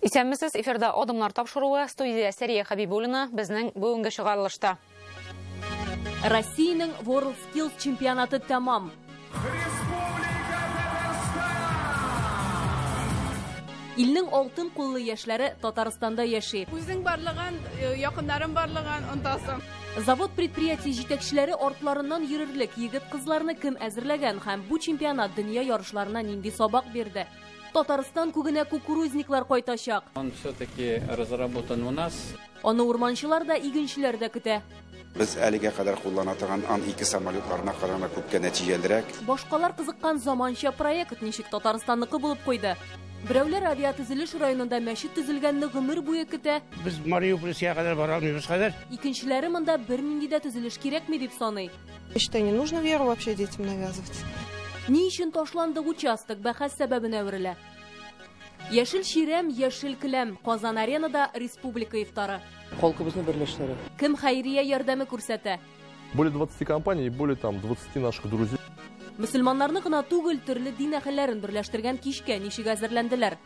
Исәнмесез, эфирда Адымнар тапшыруы, студия Сәрия Хабибуллина, безнең бүгенге чыгарылышта. Россиянең WorldSkills чемпионаты тәмам. Илнең алтын куллы яшьләре Татарстанда яши. Үзең барлыгын, якыннарың барлыгын онытасың. Завод предприятие җитәкчеләре артларыннан йөрерлек егет-кызларны кем әзерләгән һәм бу чемпионат дөнья ярышларына нинди сабак бирде? Татарстан күгенә кукурузниклар кайтачак. Он все-таки разработан у нас. Аны урманчылар да, игенчеләр дә көтә. Без әлегә кадәр куллана торган Ан-2 самолетларына караганда күпкә нәтиҗәлерәк. Башкалар кызыккан заманча проект ничек Татарстанныкы булып куйды? Берәүләр авиатөзелеш районында мәчет төзелгәнне гомер буе көтә. Без Мариупольскига кадәр бара алмыйбыз хәзер. Икенчеләре монда бернинди дә төзелеш кирәкми дип саный. Я считаю, не нужно веру вообще детям навязывать. Ни өчен ташландык участок бәхәс сәбәбенә әверелә? Яшел чирәм, яшел келәм. Казан аренада республика ифтары. Халкыбызны берләштерә. Кем хәйрия ярдәме күрсәтә? Более 20 компаний и более там 20 наших друзей. Мөселманнарны гына түгел, төрле дин әһелләрен берләштергән кичкә ничек әзерләнделәр?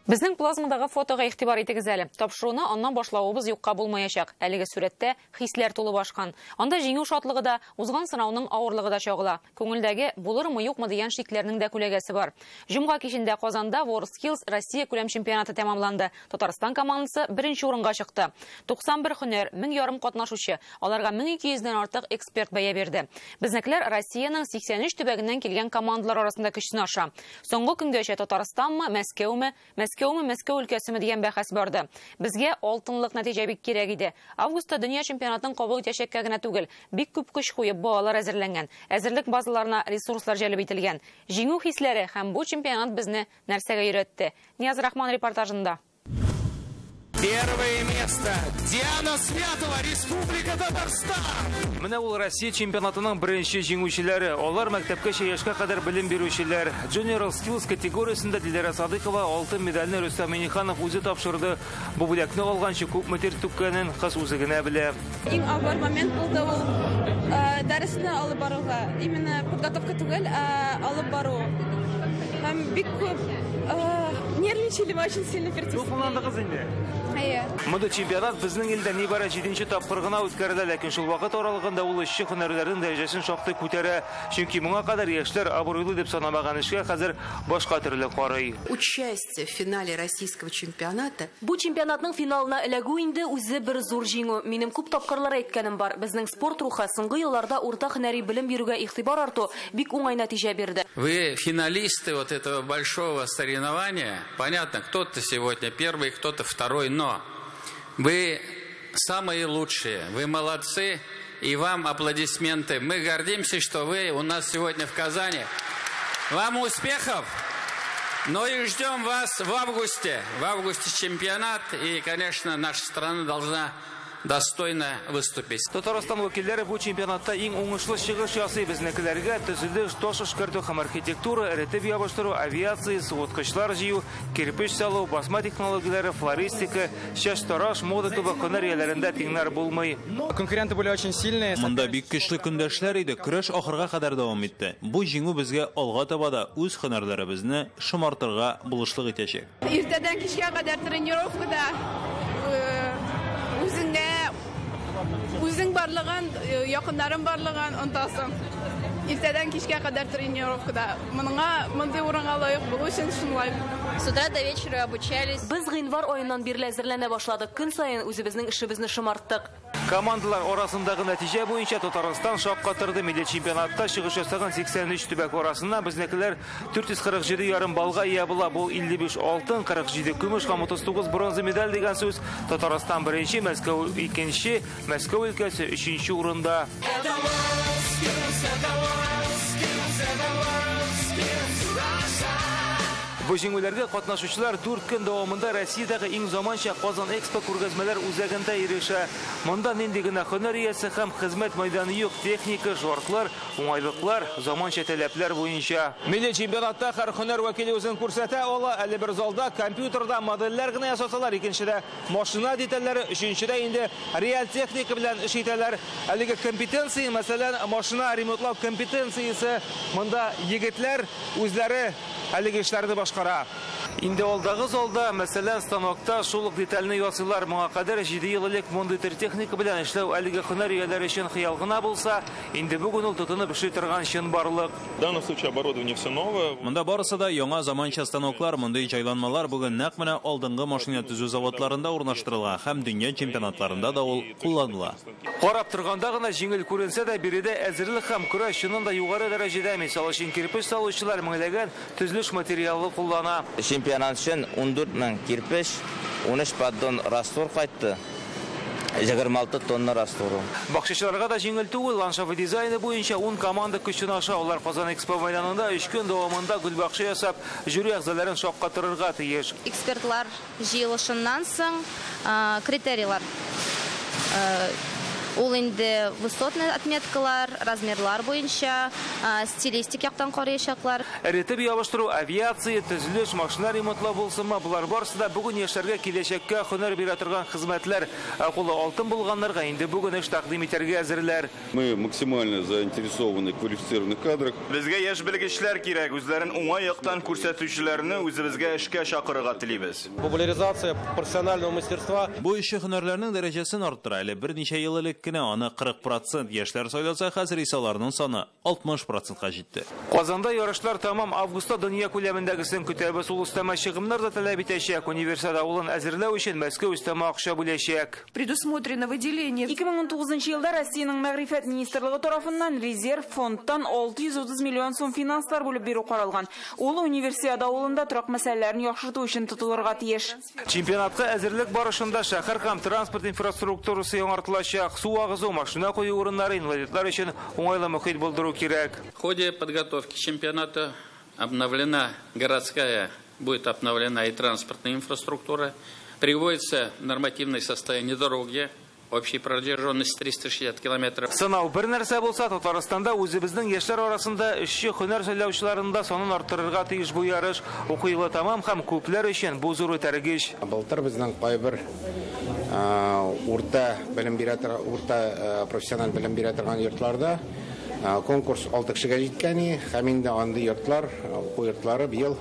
Безнең плазмадагы фотога игътибар итегез әле. Тапшыруны аннан башлавыбыз юкка булмаячак. Әлеге сурәттә хисләр тулып ашкан. Анда җиңү шатлыгы да, узган сынауның авырлыгы да чагыла. Күңелдәге булырмы, юкмы дигән шикләрнең дә күләгәсе бар. Җомга кичендә Казанда WorldSkills Россия күләм чемпионаты тәмамланды. Татарстан командасы беренче урынга чыкты. 91 һөнәр, 1500 катнашучы, аларга 1200дән артык эксперт бәя бирде. Безнекеләр Россиянең 83 төбәгеннән килгән командалар арасында көч сынаша. Соңгы көнгәчә Татарстанмы, Мәскәүме, Мәскәүме, Мәскәү өлкәсеме дигән бәхәс барды. Безгә алтынлык нәтиҗә бик кирәк иде. Августта дөнья чемпионатын кабул итәчәккә генә түгел, бик күп көч куеп балалар әзерләнгән. Әзерлек базаларына ресурслар җәлеп ителгән. Җиңү хисләре һәм бу чемпионат безне нәрсәгә өйрәтте? Нияз Рахман репортажында. Первое место. Диана Святова, Республика Татарстан. Менә ул Россия чемпионатының беренче җиңүчеләре. Алар мәктәпкәчә яшькә кадәр белем бирүчеләр. General Skills категориясендә Диләрә Садыкова алтын медальне Рөстәм Минниханов үзе тапшырды. Бу бүләкне алганчы күпме тир түккәнен кыз үзе генә белә. Иң авыр момент булды ул дәресне алып баруга. Именно подготовка түгел, ә алып бару. Һәм бик күп нервничали мы очень сильно перед Дулкынландыгыз инде. Әйе. Мондый чемпионат безнең илдә нибары 7нче тапкыр гына үткәрелә, ләкин шул вакыт аралыгында ул эшче һөнәрләрнең дәрәҗәсен шактый күтәрә. Чөнки моңа кадәр яшьләр абруйлы дип санамаган эшкә хәзер башка төрле карый. Участие в финале российского чемпионата. Бу чемпионатның финалына эләгү инде үзе бер зур җиңү. Минем күп тапкырлар әйткәнем бар. Безнең спорт рухы соңгы елларда урта һөнәри белем бирүгә игътибар арту бик уңай нәтиҗә бирде. Вы финалисты вот этого большого соревнования. Понятно, кто-то сегодня первый, кто-то второй, но вы самые лучшие, вы молодцы, и вам аплодисменты. Мы гордимся, что вы у нас сегодня в Казани. Вам успехов, но и ждем вас в августе. В августе чемпионат, и, конечно, наша страна должна достойно выступить. Татарстан вәкилләре бу чемпионатта иң уңышлы чыгыш ясый. Безнекеләргә төзелеш, таш эшкәртү һәм архитектура, эретеп ябыштыру, авиация, суыткычлар җыю, кирпеч салу, басма технологияләре, флористика, чәч-тараш, мода кебек һөнәр ияләрендә тиңнәр булмый. Конкуренты были очень сильные. Монда бик көчле көндәшләр иде. Көрәш ахырга кадәр дәвам итте. Бу җиңү безгә алга таба да үз һөнәрләребезне шомартырга булышлык итәчәк. Иртәдән кичкә кадәр тренировкада үзеңә үзең барлыгын, якыннарың барлыгын онытасың. Иртәдән кичкә кадәр тренировкада. Моныңа мондый урынга лаек булу өчен шулай. С утра до вечера обучались. Без гыйнвар аеннан бирле әзерләнә башладык. Көн саен үзебезнең эшебезне шомарттык. Командалар арасындагы нәтиҗә буенча Татарстан шаккатырды. Милли чемпионатта чыгыш ясаган 83 төбәк арасыннан безнекеләр 447,5 баллга ия була. Бу 55 алтын, 47 көмеш һәм 39 бронза медаль дигән сүз. Татарстан беренче, Мәскәү икенче, Мәскәү өлкәсе өченче урында. Бу җиңүләргә катнашучылар 4 көн дәвамында Россиядәге иң заманча Казан Экспо күргәзмәләр үзәгендә ирешә. Монда нинди генә һөнәр иясе һәм хезмәт мәйданы юк, техника, шартлар, уңайлыклар, заманча таләпләр буенча. Милли чемпионатта һәр һөнәр вәкиле үзен күрсәтә ала. Әле бер залда компьютерда модельләр генә ясасалар, икенчедә машина детальләре, өченчедә инде реаль техника белән эш итәләр. Әлеге компетенция, мәсәлән, машина ремонтлау компетенциясе, монда егетләр үзләре әлеге эшләрне башкара. Инде алдагы залда, мәсәлән, станокта шул ук детальне ясыйлар. Моңа кадәр 7 ел элек мондый төр техника белән эшләү әлеге һөнәр ияләре өчен хыял гына булса, инде бүген ул тотынып эшли торган чынбарлык. В данном случае оборудование все новое. Монда барысы да яңа заманча станоклар, мондый җайланмалар бүген нәкъ менә алдынгы машина төзү заводларында урнаштырыла һәм дөнья чемпионатларында да ул кулланыла. Карап торганда гына җиңел күренсә дә, биредә әзерлек һәм көрәш чыннан да югары дәрәҗәдә. Мисал өчен, кирпеч салучылар меңләгән төзелеш материалы куллана. Чемпионат өчен 14 мең кирпеч, 13 поддон раствор кайтты. 26 тонна раствору. Бакчачыларга да җиңел түгел. Ландшафт дизайны буенча 10 команда көч сынаша. Алар Казан Экспо мәйданында 3 көн дәвамында гөлбакча ясап, жюри әгъзаларын шаккатырырга тиеш. Экспертлар җыелышыннан соң критерийлар. Ул инде высотный отметкалар, размерлар буенча, стилистик яктан караячаклар. Эретеп ябыштыру, авиация, төзелеш, машина ремонтлау булсынмы, болар барысы да бүген яшьләргә киләчәккә һөнәр бирә торган хезмәтләр. Ә кулы алтын булганнарга инде бүген эш тәкъдим итәргә әзерләр. Мы максимально заинтересованы в квалифицированных кадрах. Безгә яшь белгечләр кирәк, үзләрен уңай яктан күрсәтүчеләрне үзебезгә эшкә чакырырга телибез. Популяризация профессионального мастерства. Бу эшче һөнәрләрнең дәрәҗәсен арттыра. Әле берничә ел элек кенә аны 40% яшьләр сайласа, хәзер исә аларның саны 60%-ка җитте. Казанда ярышлар тамам. Августта дөнья күләмендәгесен көтәбез. Ул өстәмә чыгымнар да таләп итәчәк. Универсиада авылын әзерләү өчен Мәскәү өстәмә акча бүләчәк. Предусмотрено выделение. 2019 елда Россиянең Мәгърифәт министрлыгы тарафыннан резерв фондтан 630 миллион сум финанслар бүлеп бирү каралган. Ул универсиада авылында торак мәсьәләләрен яхшырту өчен тотылырга тиеш. Чемпионатка әзерлек барышында шәһәр һәм транспорт инфраструктурасы яңартылачак. Су агызу, машина кую урыннары, инвалидлар өчен уңайлы мөхит булдыру кирәк. В ходе подготовки чемпионата обновлена городская, будет обновлена и транспортная инфраструктура, приводится нормативное состояние дороги, общей протяженность 360 километров. Сынау бер нәрсә булса, Татарстанда үзебезнең яшьләр арасында эшче һөнәр сайлаучыларында санын арттырырга тиеш бу ярыш. Уку елы тамам һәм күпләр өчен бу зур этәргеч. Былтыр безнең кайбер урта белем бирә торган, урта профессиональ белем бирә торган йортларда конкурс 6 кешегә җиткән, һәм инде андый йортлар, уку йортлары быел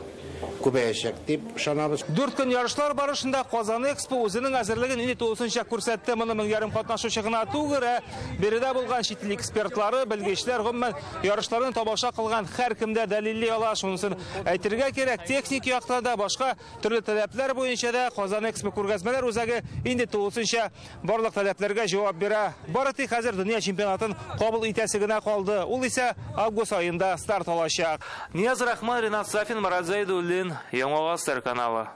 күбәячәк дип ышанабыз. 4 көн ярышлар барышында Казан Экспо үзенең әзерлеген инде тулысынча күрсәтте. Моны 1500 катнашучы гына түгел, ә биредә булган чит ил экспертлары, белгечләр, гомумән ярышларны тамаша кылган һәркем дә дәлилли ала. Шунысын әйтергә кирәк, техник якта да, башка төрле таләпләр буенча да Казан Экспо күргәзмәләр үзәге инде тулысынча барлык таләпләргә җавап бирә. Бары тик хәзер дөнья чемпионатын кабул итәсе генә калды. Ул исә август аенда старт алачак. Нияз Рахман, Ринат Сафин, Марат Зайдуллин, Яңа Гасыр каналы.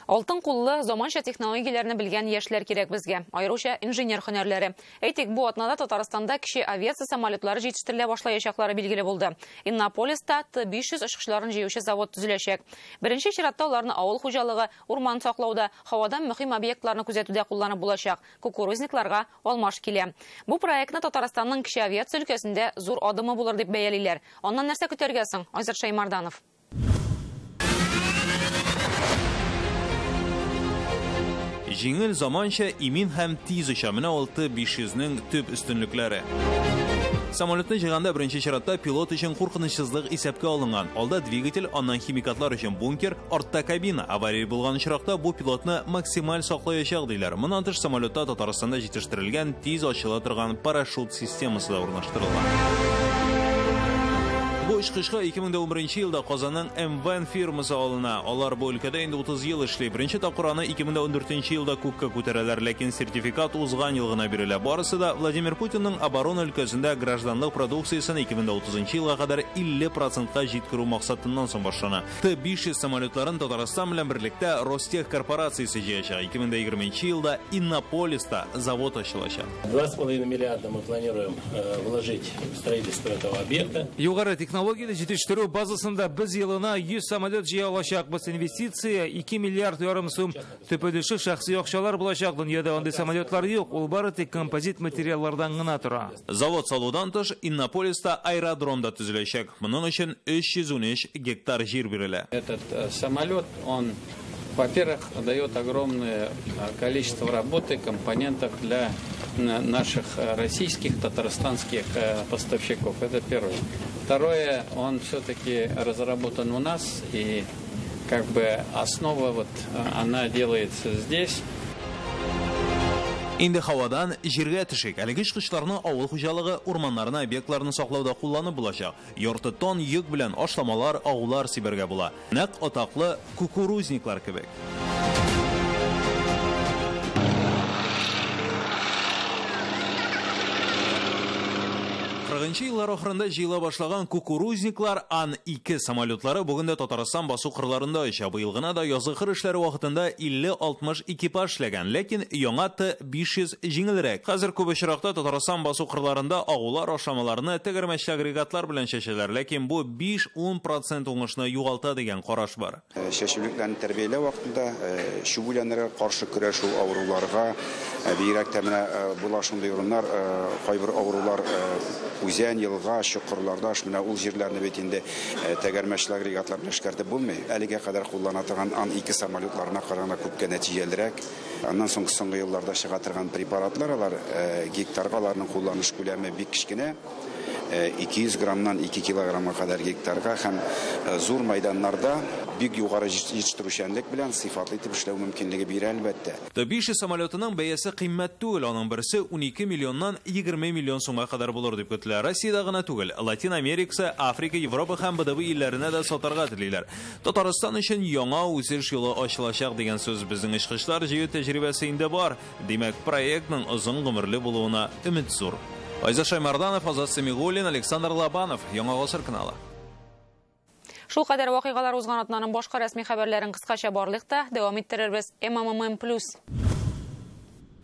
Алтын куллы заманча технологияләрне белгән яшьләр кирәк безгә, аеруча инженер һөнәрләре. Әйтик, бу атнада Татарстанда кече авиация самолетлары җитештерелә башлаячаклары билгеле булды. Иннополиста Т-500 очкычларын җыючы завод төзеләчәк. Беренче чиратта аларны авыл хуҗалыгы, урман саклауда, һавадан мөһим объектларны күзәтүдә кулланып булачак. Кукурузникларга алмаш килә. Бу проектны Татарстанның кече авиация өлкәсендә зур адымы булыр дип бәялиләр. Аннан нәрсә көтәргә соң? Айзат Шаймарданов. Җиңел, заманча, имин һәм тиз оча. Менә ул Т-500-нең төп өстенлекләре. Самолетны җыйганда беренче чиратта пилот өчен куркынычсызлык исәпкә алынган. Алда двигатель, аннан химикатлар өчен бункер, артта кабина. Авария булган очракта бу пилотны максималь саклаячак диләр. Моннан тыш самолетта Татарстанда җитештерелгән тиз ачыла торган парашют системасы да урнаштырылган. Бу очкычка 2011 елда Казанның МВН фирмасы алына. Алар бу өлкәдә инде 30 ел эшли. Беренче тапкыр аны 2014 елда күккә күтәрәләр, ләкин сертификат узган ел гына бирелә. Барысы да Владимир Путинның оборона өлкәсендә гражданлык продукциясен 2030 елга кадәр 50%-ка җиткерү максатыннан соң башлана. Т-500 самолетларын Татарстан белән берлектә Ростех корпорациясе җыячак. 2020 елда Иннополиста завод ачылачак. 2,5 миллиарда мы планируем вложить в строительство этого объекта. Югары технологияле җитештерү базасында без елына 100 самолет җыя алачакбыз. Инвестиция 2 миллиард ярым сум. Төп өлеше шәхси акчалар булачак. Дөньяда андый самолетлар юк, ул бары тик композит материаллардан гына тора. Завод салудан тыш Иннополиста аэродром да төзеләчәк. Моның өчен 313 гектар җир бирелә. Этот самолет, он, во-первых, дает огромное количество работы, компонентов для наших российских, татарстанских поставщиков. Это первое. Второе, он все-таки разработан у нас, и Как бы основа вот она делается здесь. Инде һавадан җиргә төшик. Әлеге очкычларны авыл хуҗалыгы, урманнарны, объектларны саклауда кулланып булачак. Ярты тонн йөк белән ашламалар, агулар сибәргә була. Нәкъ атаклы кукурузниклар кебек. Кырыгынчы еллар ахырында җыела башлаган кукурузниклар Ан-2 самолетлары бүген дә Татарстан басу кырларында оча. Быел гына да язгы кыр эшләре вакытында 50-60 экипаж эшләгән, ләкин яңа Т-500 җиңелрәк. Хәзер күп очракта Татарстан басу кырларында агулар, ашламаларны тәгәрмәчле агрегатлар белән чәчәләр, ләкин бу 5-10% уңышны югалта дигән караш бар. Чәчүлекләрне тәрбияләү вакытында чүп үләннәргә каршы көрәшү, авыруларга, бигрәк тә менә була шундый урыннар, кайбер авырулар үзән, елга, чокырларда, менә ул җирләрне бит инде тәгәрмәчле агрегатлар белән эшкәртеп булмый. Әлегә кадәр куллана торган Ан-2 самолетларына караганда күпкә нәтиҗәлерәк. Аннан соң соңгы елларда чыга торган препаратлар, алар гектарга аларның кулланыш күләме бик кечкенә. 200 граммнан 2 килограммга кадәр гектарга һәм зур мәйданнарда бик югары җитештерүчәнлек белән сыйфатлы итеп эшләү мөмкинлеге бирә әлбәттә. Т-500 самолетының бәясе кыйммәт түгел, аның берсе 12 миллионнан 20 миллион сумга кадәр булыр дип көтелә. Россиядә гына түгел, Латин Америкасы, Африка, Европа һәм БДБ илләренә дә сатарга телиләр. Татарстан өчен яңа үсеш юлы ачылачак дигән сүз. Безнең очкычлар җыю тәҗрибәсе инде бар. Димәк, проектның озын гомерле булуына өмет зур. Айза Шаймарданов, Азат Семигуллин, Александр Лобанов, Яңа Гасыр каналы. Шул кадәр вакыйгалар узган атнаның башка рәсми хәбәрләрен кыскача барлык та дәвам иттерербез. МММ+.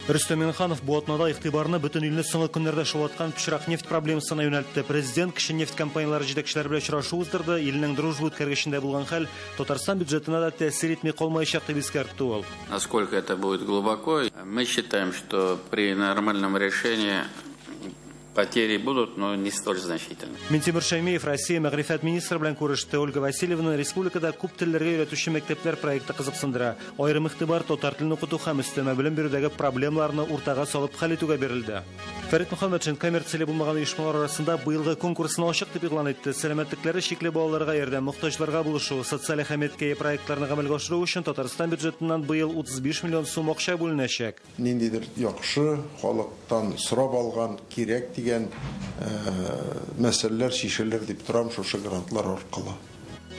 Рөстәм Миңнеханов бу атнада игътибарны бөтен илне соңгы көннәрдә шулаткан пычрак нефть проблемасына юнәлтте. Президент кеше нефть компанияләре җитәкчеләре белән очрашу уздырды. Илнең Дружба үткәргечендә булган хәл Татарстан бюджетына да тәэсир итми калмаячак дип искәртте ул. Насколько это будет глубоко, мы считаем, что при нормальном решении потери будут, но не столь значительны. Минтимер Шаймиев Россия мәгърифәт министры белән күреште. Ольга Васильевна республикада күп телләргә өйрәтүче мәктәпләр проекты кызыксындыра. Аерым игътибар татар телен укыту һәм өстәмә белем бирүдәге проблемаларны уртага салып хәл итүгә бирелде. Фәрит Мөхәммәтшин коммерцияле булмаган оешмалар арасында быелгы конкурсны ачык дип игълан итте. Сәламәтлекләре чикле балаларга ярдәм, мохтаҗларга булышу, социаль әһәмияткә ия проектларны гамәлгә ашыру өчен Татарстан бюджетыннан быел 35 миллион сум акча бүленәчәк. Ниндидер яхшы халыктан сорап алган кирәк дигән мәсьәләләр чишелер дип торам шушы грантлар аркылы.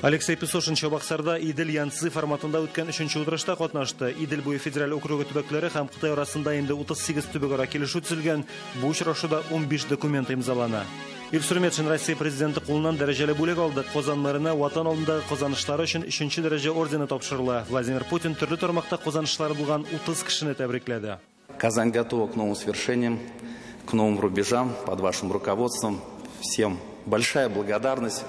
Алексей Песошин Чабаксарда Идел Янцзы форматында үткән 3нче утырышта катнашты. Идел буе федераль округы төбәкләре һәм Кытай арасында инде 38 төбәк ара килешү төзелгән. Бу очрашуда 15 документ имзалана. Илсур Метшин Россия президенты кулыннан дәрәҗәле бүләк алды. Казан мэрына Ватан алдындагы казанышлары өчен 3нче дәрәҗә ордены тапшырыла. Владимир Путин төрле тармакта казанышлары булган 30 кешене тәбрикләде. Казань готова к новым свершениям, к новым рубежам под вашим руководством. Всем большая благодарность.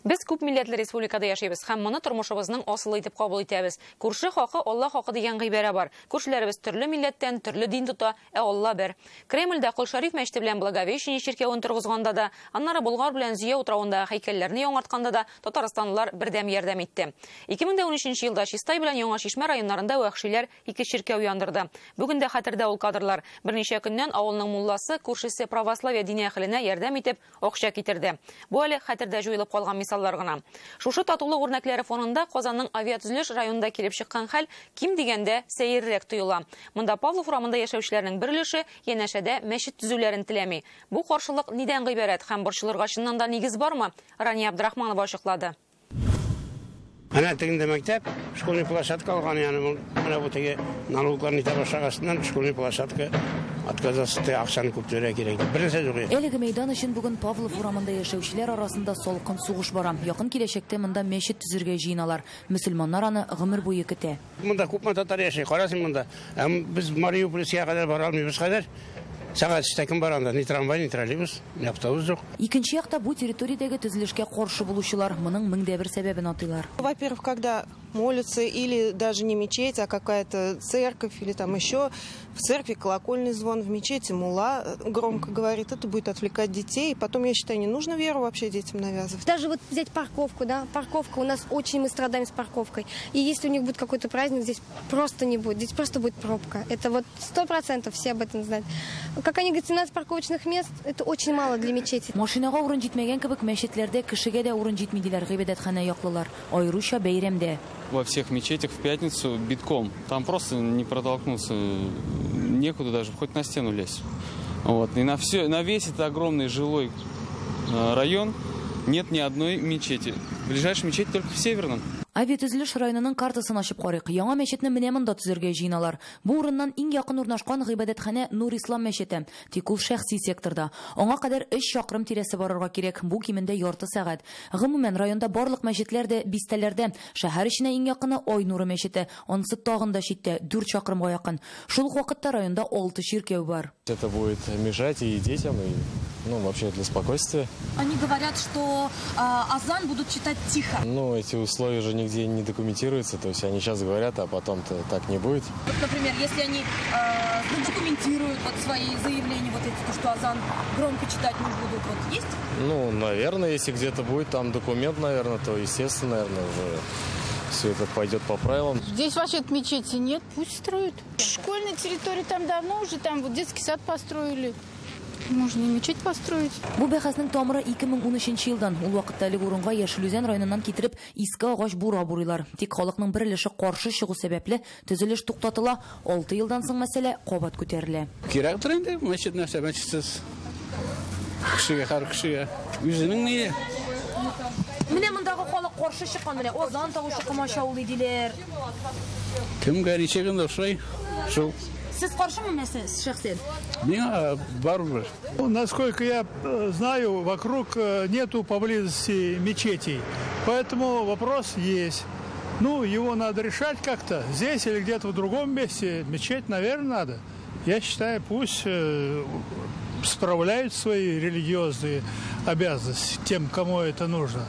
Без күп милләтле республикада яшәйбез һәм моны тормышыбызның асылы итеп кабул итәбез. Күрше хакы Алла хакы дигән гыйбарә бар. Күршеләребез төрле милләттән, төрле дин тота, ә Алла бер. Кремльдә Кол Шариф мәчете белән Благовещение чиркәвен торгызганда да, аннары Болгар белән Зөя утравындагы һәйкәлләрне яңартканда да татарстанлылар бердәм ярдәм итте. 2013 елда Чистай белән Яңа Чишмә районнарында вәхшиләр ике чиркәү яндырды. Бүген дә хәтердә ул кадрлар. Берничә көннән авылның мулласы күршесе православие дине әһеленә ярдәм итеп акча китерде. Бу әле хәтердә җуелып калган мисал гына. Шушы татулык үрнәкләре фонында Казанның авиатөзелеш районында килеп чыккан хәл ким дигәндә сәеррәк тоела. Монда Павлов урамында яшәүчеләрнең бер өлеше янәшәдә мәчет төзүләрен теләми. Бу каршылык нидән гыйбарәт һәм борчылырга чыннан да нигез бармы? Рания Абдрахманова ачыклады. Әнә тегендә мәктәп, школьный площадка алган, ягъни менә бу теге налогларны итә башлагачыннан школьный площадка отказаться акчаны күп түләргә кирәк. Бернәрсә юк. Әлеге мәйдан өчен бүген Павлов урамында яшәүчеләр арасында салкын сугыш бара. Якын киләчәктә монда мәчет төзергә җыеналар. Мөселманнар аны гомер буе көтә. Монда күпме татар яши, карасын монда. Без Мариупольскә кадәр бара алмыйбыз хәзер. Сәгать өчтә кем бар анда? Ни трамвай, ни троллейбус, ни автобус юк. Икенче якта бу территориядәге төзелешкә каршы булучылар моның меңдә бер сәбәбен атыйлар. Во-первых, когда молятся, или даже не мечеть, а какая-то церковь, или там еще в церкви колокольный звон, в мечети мулла громко говорит. Это будет отвлекать детей. И потом, я считаю, не нужно веру вообще детям навязывать. Даже вот взять парковку, да, парковка у нас очень, мы страдаем с парковкой. И если у них будет какой-то праздник, здесь просто не будет, здесь просто будет пробка. Это вот 100% все об этом знают. Как они говорят, 17 парковочных мест, это очень мало для мечети. Машинага урын җитмәгән кебек, мәчетләрдә кешегә дә урын җитми, диләр гыйбадәтханә яклылар. Аеруча бәйрәмдә. Во всех мечетях в пятницу битком. Там просто не протолкнуться некуда даже, хоть на стену лезь. Вот. И на весь этот огромный жилой район нет ни одной мечети. Ближайшая мечеть только в Северном. Авиатөзелеш районының картасын ачып карыйк. Яңа мәчетне менә монда төзергә җыеналар. Бу урыннан иң якын урнашкан гыйбадәтханә Нур Ислам мәчете. Тик ул шәхси секторда. Аңа кадәр 3 чакрым тирәсе барырга кирәк. Бу кимендә ярты сәгать. Гомумән, районда барлык мәчетләр дә бистәләрдә. Шәһәр эченә иң якыны Ай Нуры мәчете. Анысы тагын да читтә, 4 чакрымга якын. Шул ук вакытта районда 6 чиркәү бар. Это будет мешать и детям, и, ну, вообще для спокойствия. Они говорят, что азан будут читать тихо. Ну, эти условия же нигде не документируются, то есть они сейчас говорят, а потом-то так не будет. Вот, например, если они документируют вот свои заявления, вот эти, то, что азан громко читать не будут, вот есть? Ну, наверное, если где-то будет там документ, наверное, то, естественно, наверное, уже все это пойдет по правилам. Здесь вообще мечети нет, пусть строят. Школьной территории там давно уже, там вот детский сад построили. Можно и мечеть построить. Бу бәхәснең тамыры 2013 елдан. Ул вакытта әлеге урынга Яшел Үзән районыннан китереп иске агач бура бурыйлар. Тик халыкның бер өлеше каршы чыгу сәбәпле төзелеш туктатыла. 6 елдан соң мәсьәлә кабат күтәрелә. Кирәктер инде мәчет нәрсә, мәчетсез. Кешегә, һәр кешегә үзенең ние. Менә мондагы халык каршы чыккан, менә азан тавышы комачаулый диләр. Кемгә ничек инде шулай? Шул. Сез каршымы мәсәлән, шәхсән? Миңа барыбер. Насколько я знаю, вокруг нету поблизости мечетей. Поэтому вопрос есть. Ну, его надо решать как-то. Здесь или где-то в другом месте мечеть, наверное, надо. Я считаю, пусть справляют свои религиозные обязанности тем, кому это нужно.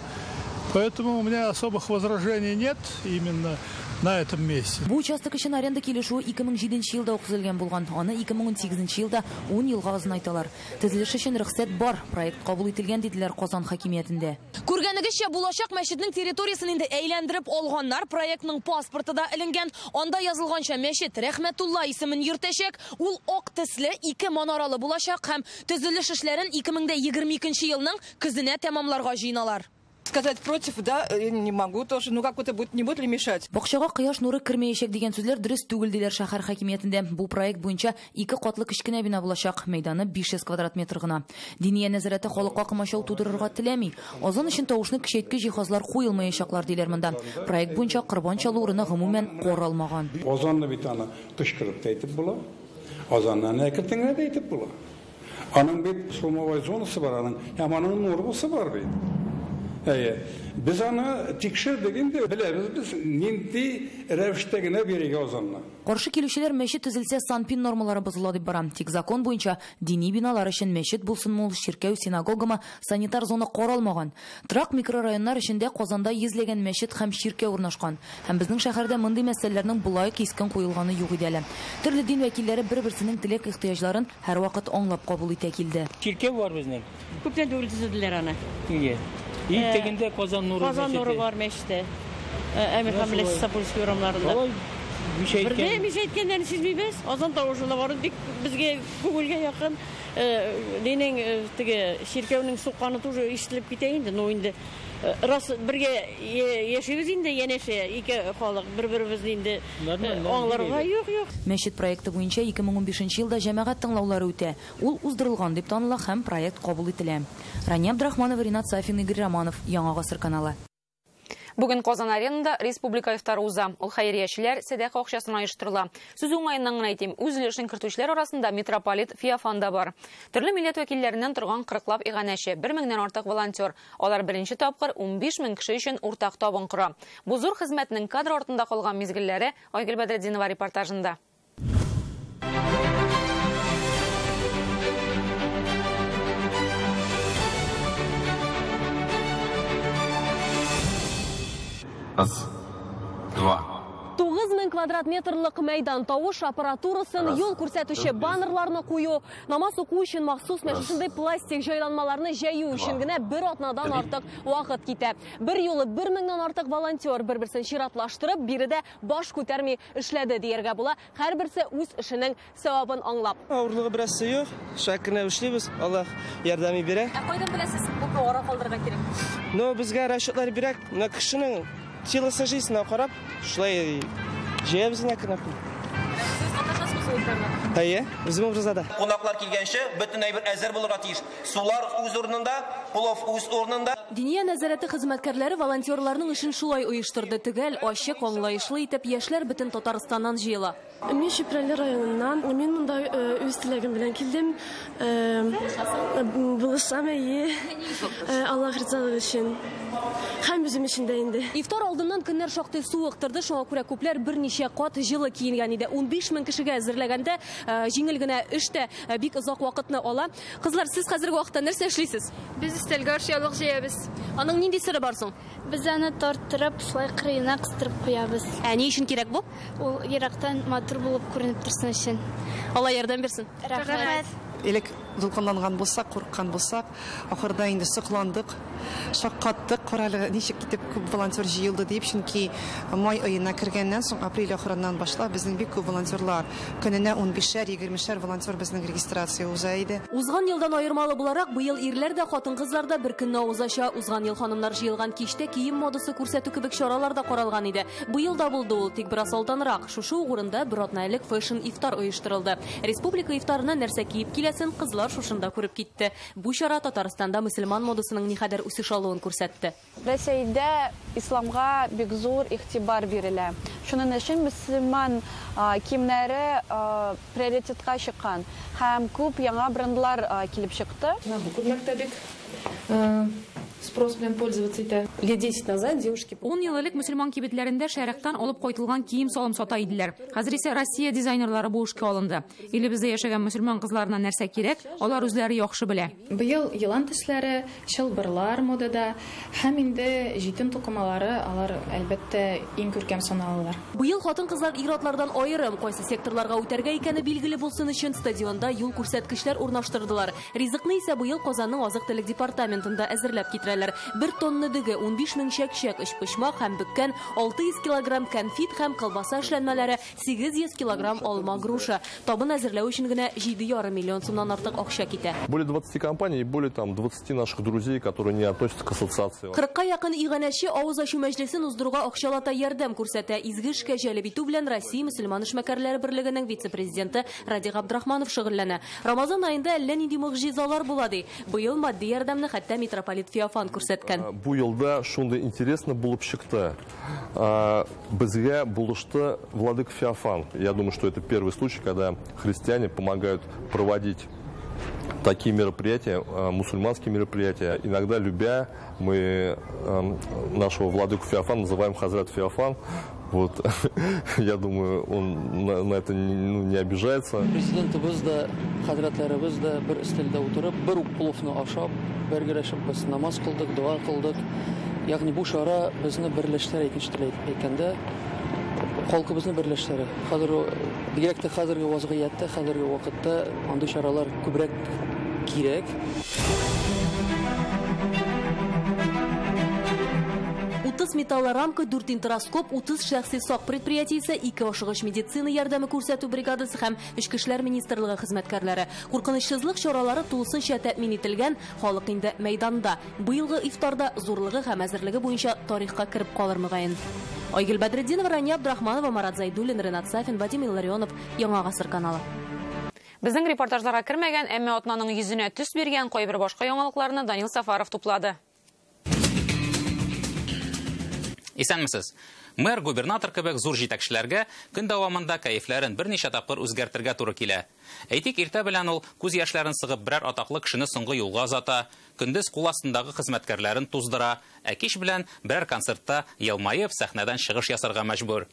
Поэтому у меня особых возражений нет именно на этом месте. Бу участок өчен аренда килешүе 2007 елда ук төзелгән булган. Аны 2018 елда 10 елга озынайталар. Төзелеш өчен рөхсәт бар. Проект кабул ителгән, диделәр Казан хакимиятендә. Күргәнегезчә, булачак мәчетнең территориясен инде әйләндереп алганнар. Проектның паспорты да эленгән. Анда язылганча, мәчет Рәхмәтулла исемен йөртәчәк. Ул ак төсле, 2 манаралы булачак һәм төзелеш эшләрен 2022 елның көзенә тәмамларга җыеналар. Сказать против, да, я не могу тоже. Ну, как это будет, не будет ли мешать? Бакчага кояш нуры кермәячәк дигән сүзләр дөрес түгел, диләр шәһәр хакимиятендә. Бу проект буенча 2 катлы кечкенә бина булачак. Мәйданы 500 квадрат метр гына. Диния нәзарәте халыкка комачау тудырырга теләми. Азан өчен тавышны көчәйткеч җиһазлар куелмаячаклар, диләр монда. Проект буенча корбан чалу урыны гомумән каралмаган. Азанны бит аны кычкырып та әйтеп була. Азанны әкрен генә дә әйтеп була. Аның бит шумовой зонасы бар аның, һәм аның нормасы бар бит. Әйе, без аны тикшердек инде, беләбез без нинди рәвештә генә бирергә азанны. Каршы килүчеләр мәчет төзелсә санпин нормалары бозыла дип бара. Тик закон буенча дини биналар өчен мәчет булсынмы ул, чиркәү, синагогамы, санитар зона каралмаган. Торак микрорайоннар эчендә Казанда йөзләгән мәчет һәм чиркәү урнашкан. Һәм безнең шәһәрдә мондый мәсьәләләрнең болай кискен куелганы юк иде әле. Төрле дин вәкилләре бер-берсенең теләк ихтыяҗларын һәрвакыт аңлап кабул итә килде. Чиркәү бар безнең. Күптән түгел төзеделәр аны. Нигә? Тегендә Казан нуры мәчете. Казан нуры бар мәчете. Әмирхан белән Сапульский урамнарында. Бердә мишә әйткәннәрен сизмибез. Азан тавышы да бар, бик безгә күңелгә якын. Динең теге чиркәүнең сукканы тоже ишетелеп китә инде. Ну инде рас бергә яшибез инде янәшә, ике халык бер-беребезне инде аңларга юк, юк. Мәчет проекты буенча 2015 елда җәмәгать тыңлаулары үтә. Ул уздырылган дип таныла һәм проект кабул ителә. Рания Абдрахманова, Ринат Сафин, Игорь Романов, Яңа Гасыр каналы. Бүген Казан аренада республика ифтары уза. Ул хәйриячеләр сәдака акчасына оештырыла. Сүз уңаеннан гына әйтим, үз өлешен кертүчеләр арасында митрополит Феофан да бар. Төрле милләт вәкилләреннән торган 40лап иганәче, 1000-нән артык волонтер. Алар беренче тапкыр 15000 кеше өчен уртак табын кора. Бу зур хезмәтнең кадр артында калган мизгелләре Айгөл Бәдретдинова репортажында. Раз, Два. 9000 квадрат метрлык мәйдан, тавыш аппаратурасын, юл күрсәтүче баннерларны кую, намаз уку өчен махсус менә шушындый пластик җайланмаларны җәю өчен генә бер атнадан артык вакыт китә. Бер юлы 1000-нән артык волонтер бер-берсен чиратлаштырып, биредә баш күтәрми эшләде дияргә була. Һәрберсе үз эшенең савабын аңлап. Авырлыгы бераз юк, шәкерне эшлибез, Аллаһ ярдәме бирә. Ә кайдан беләсез, күпме ара калдырырга кирәк? Ну, безгә расчетлар бирә, менә кешенең телосложениесенә карап, шулай җәябез инде. Сез катнашасызмы ифтарда? Әйе, үзем образда. Кунаклар килгәнче бөтен әйбер әзер булырга тиеш. Сулар үз урынында, плов үз урынында. Диния нәзарәте хезмәткәрләре волонтерларның эшен шулай оештырды. Төгәл, ачык, аңлаешлы итеп яшьләр бөтен Татарстаннан җыела. Мин Чүпрәле районыннан. Мин монда үз теләгем белән килдем. Булышам, әйе. Аллаһ ризалыгы өчен. Һәм үзем өчен дә инде. Ифтар алдыннан көннәр шактый суык торды, шуңа күрә күпләр берничә кат җылы киенгән иде. 15 мең кешегә әзерләгәндә җиңел генә эш тә бик озак вакытны ала. Кызлар, сез хәзерге вакытта нәрсә эшлисез? Без өстәлгә ашъяулык җәябез. Аның нинди сере бар соң? Без аны тарттырып, шулай кырыена кыстырып куябыз. Ә ни өчен кирәк бу? Ул ерактан матур булып күренеп торсын өчен. Алла ярдәм бирсен. Рәхмәт. Элек дулкынланган булсак, курыккан булсак, ахырда инде сокландык, шаккаттык, карале ничек итеп күп волонтер җыелды дип, чөнки май аена кергәннән соң апрель ахырыннан башлап безнең бик күп волонтерлар, көненә 15-шәр, 20-шәр волонтер безнең регистрация уза иде. Узган елдан аермалы буларак, быел ирләр дә, хатын-кызлар да бер көнне авыз ача. Узган ел ханымнар җыелган кичтә кием модасы күрсәтү кебек чаралар да каралган иде. Быел да булды ул, тик бераз алданрак. Шушы ук урында бер атна элек фэшн ифтар оештырылды. Республика ифтарына нәрсә киеп киләсен кызлар шушында күреп китте. Бу чара Татарстанда мөселман модасының никадәр үсеш алуын күрсәтте. Рәсәйдә исламга бик зур игътибар бирелә. Шуның өчен мөселман киемнәре приоритетка чыккан һәм күп яңа брендлар килеп чыкты. Бу күлмәк тә бик спрос белән пользоваться итә. Лет 10 назад девушки 10 ел элек мөселман кибетләрендә шәрыктан алып кайтылган кием-салым сата иделәр. Хәзер исә Россия дизайнерлары бу эшкә алынды. Илебездә яшәгән мөселман кызларына нәрсә кирәк, алар үзләре яхшы белә. Быел елан төсләре, чылбырлар модада һәм инде җитен тукымалары, алар әлбәттә иң күркәм саналалар. Быел хатын-кызлар ир-атлардан аерым кайсы секторларга үтәргә икәне билгеле булсын өчен стадионда юл күрсәткечләр урнаштырдылар. Ризыкны исә быел Казанның азык-төлек департаментында әзерләп китерәләр. 1 тонна дөге, 15 мең чәк-чәк, өчпочмак һәм бөккән 600 килограмм конфет һәм колбаса эшләнмәләре, 800 килограмм алма, груша. Табын әзерләү өчен генә 7,5 миллион сумнан артык акча китә. Более 20 компаний и более там 20 наших друзей, которые не относятся к ассоциации. 40-ка якын иганәче авыз ачу мәҗлесен уздыруга акчалата ярдәм күрсәтә. Изге эшкә җәлеп итү белән Россия мөселман эшмәкәрләре берлегенең вице-президенты Радик Абдрахманов шөгыльләнә. Рамазан аенда әллә нинди могҗизалар була ди. Быел матди ярдәмне хәтта митрополит Феофан күрсәткән. Бу елда шундый интересно булып чыкты. Безгә булышты владыка Феофан. Я думаю, что это первый случай, когда христиане помогают проводить такие мероприятия, мусульманские мероприятия. Иногда, любя, мы нашего владыку Феофана называем Хазрат Феофан. Вот, я думаю, он на это не обижается. Президентыбыз да, хәзрәтләребез дә бер өстәлдә утырып, бер үк пловны ашап, бергәләшеп без намаз кылдык, дога кылдык. Ягъни бу чара безне берләштерә, икенче төрле әйткәндә, халкыбызны берләштерә. Хәзер, бигрәк тә хәзерге вазгыятьтә, хәзерге вакытта андый чаралар күбрәк кирәк. 30 металлорамка, 4 интроскоп, 30 шәхси сак предприятиесе, 2 ашыгыч медицина ярдәме күрсәтү бригадасы һәм Эчке эшләр министрлыгы хезмәткәрләре. Куркынычсызлык чаралары тулысынча тәэмин ителгән, халык инде мәйданда. Быелгы ифтарда зурлыгы һәм әзерлеге буенча тарихка кереп калыр мөгаен. Айгөл Бәдретдинова, Рания Абдрахманова, Марат Зайдуллин, Ренат Сафин, Вадим Илларионов, Яңа Гасыр каналы. Безнең репортажларга кермәгән, әмма атнаның йөзенә төс биргән кайбер башка яңалыкларны Данил Сафаров туплады. Исәнмесез. Мэр, губернатор кебек зур җитәкчеләргә көн дәвамында кәефләрен берничә тапкыр үзгәртергә туры килә. Әйтик, иртә белән ул күз яшьләрен сыгып берәр атаклы кешене соңгы юлга озата, көндез кул астындагы хезмәткәрләрен туздыра, ә кич белән берәр концертта елмаеп сәхнәдән чыгыш ясарга мәҗбүр.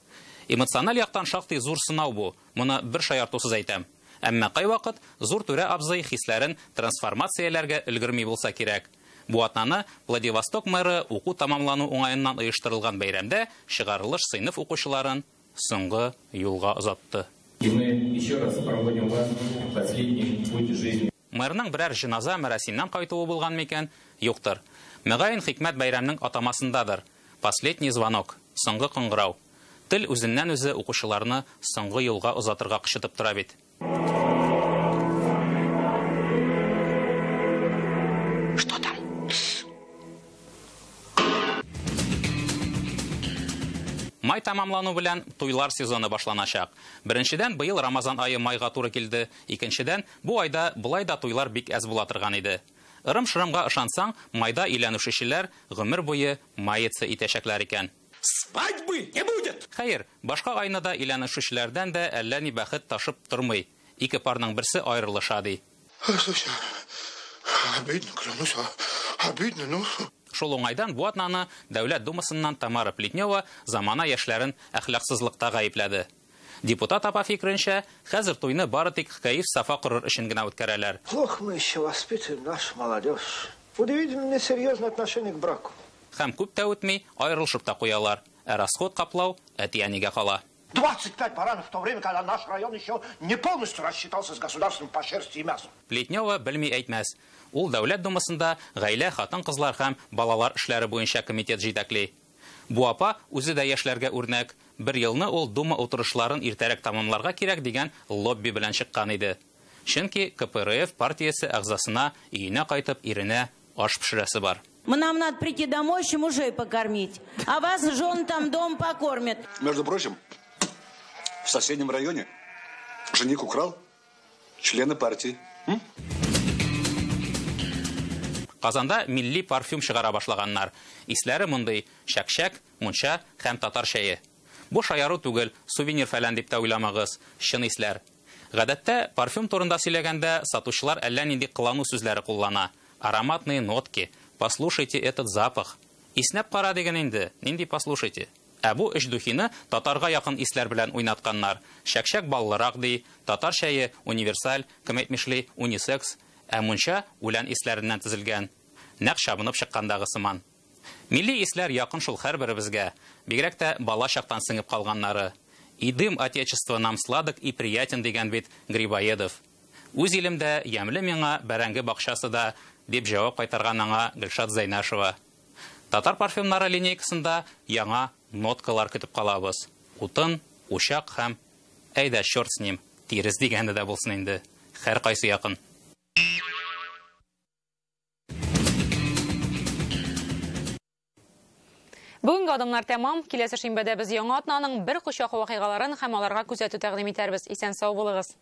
Эмоциональ яктан шактый зур сынау бу. Моны бер шаяртусыз әйтәм. Әмма кайвакыт зур түрә абзый хисләрен трансформацияләргә өлгерми булса кирәк. Бу атнаны Владивосток мэры уку тәмамлану уңаеннан оештырылган бәйрәмдә чыгарылыш сыйныф укучыларын соңгы юлга озатты. И мы еще раз проводим вас в последний путь жизни. Мэрның берәр җеназа мәрасимнән кайтуы булган микән? Юктыр. Мөгаен, хикмәт бәйрәмнең атамасындадыр. Последний звонок, соңгы кыңгырау. Тел үзеннән үзе укучыларны соңгы юлга озатырга кычытып тора бит. Что там? Май тәмамлану белән туйлар сезоны башланачак. Беренчедән, быел Рамазан ае майга туры килде. Икенчедән, бу айда болай да туйлар бик әз була торган иде. Ырым-шырымга ышансаң, майда өйләнешүчеләр гомер буе маяться итәчәкләр икән. Свадьбы не будет! Хәер, башка айны да өйләнешүчеләрдән дә әллә ни бәхет ташып тормый. Ике парның берсе аерылыша ди. Слушай, обидно, клянусь, обидно, ну. Шул уңайдан бу атнаны Дәүләт Думасыннан Тамара Плетнева замана яшьләрен әхлаксызлыкта гаепләде. Депутат апа фикеренчә, хәзер туйны бары тик кәеф-сафа корыр өчен генә үткәрәләр. Плохо мы еще воспитываем нашу молодежь. Удивительно несерьезное отношение к браку. Һәм күп тә үтми, аерылышып та куялар. Ә расход каплау әти-әнигә кала. 25 баранов в то время, когда наш район еще не полностью рассчитался с государством по шерсти и мясу. Плетнева белми әйтмәс. Ул Дәүләт Думасында гаилә, хатын-кызлар һәм балалар эшләре буенча комитет җитәкли. Бу апа үзе дә яшьләргә үрнәк. Бер елны ул Дума утырышларын иртәрәк тәмамларга кирәк дигән лобби белән чыккан иде. Чөнки КПРФ партиясе әгъзасына өенә кайтып иренә аш пешерәсе бар. Нам надо прийти домой, еще мужей покормить. А вас жен там дом покормят. Между прочим, в соседнем районе жених украл члена партии. М? Казанда милли парфюм чыгара башлаганнар. Исләре мондый: чәк-чәк, мунча һәм татар чәе. Бу шаяру түгел, сувенир фәлән дип тә уйламагыз, чын исләр. Гадәттә, парфюм турында сөйләгәндә сатучылар әллә нинди кылану сүзләре куллана. Ароматные нотки, послушайте этот запах. Иснәп кара диген инде, нинди послушайте. Ә бу өч духины татарга якын исләр белән уйнатканнар. Чәк-чәк баллырак ди, татар чәе универсаль, кем әйтмешли, унисекс, ә мунча үлән исләреннән төзелгән. Нәкъ чабынып чыккандагы сыман. Милли исләр якын шул һәрберебезгә, бигрәк тә бала чактан сеңеп калганнары. И дым отечества нам сладок и приятен дигән бит Грибоедов. Үз илемдә ямьле миңа бәрәңге бакчасы да, дип җавап кайтарган аңа Гөлшат Зәйнашева. Татар парфюмнары линейкасында яңа ноткалар көтеп калабыз. Утын, учак һәм әйдә черт с ним, тирес дигәндә дә булсын инде. Һәр кайсы якын. Бүгенге адымнар тәмам. Киләсе шимбәдә без яңа атнаның бер кочак вакыйгаларын һәм аларга күзәтү тәкъдим итәрбез. Исән сау булыгыз.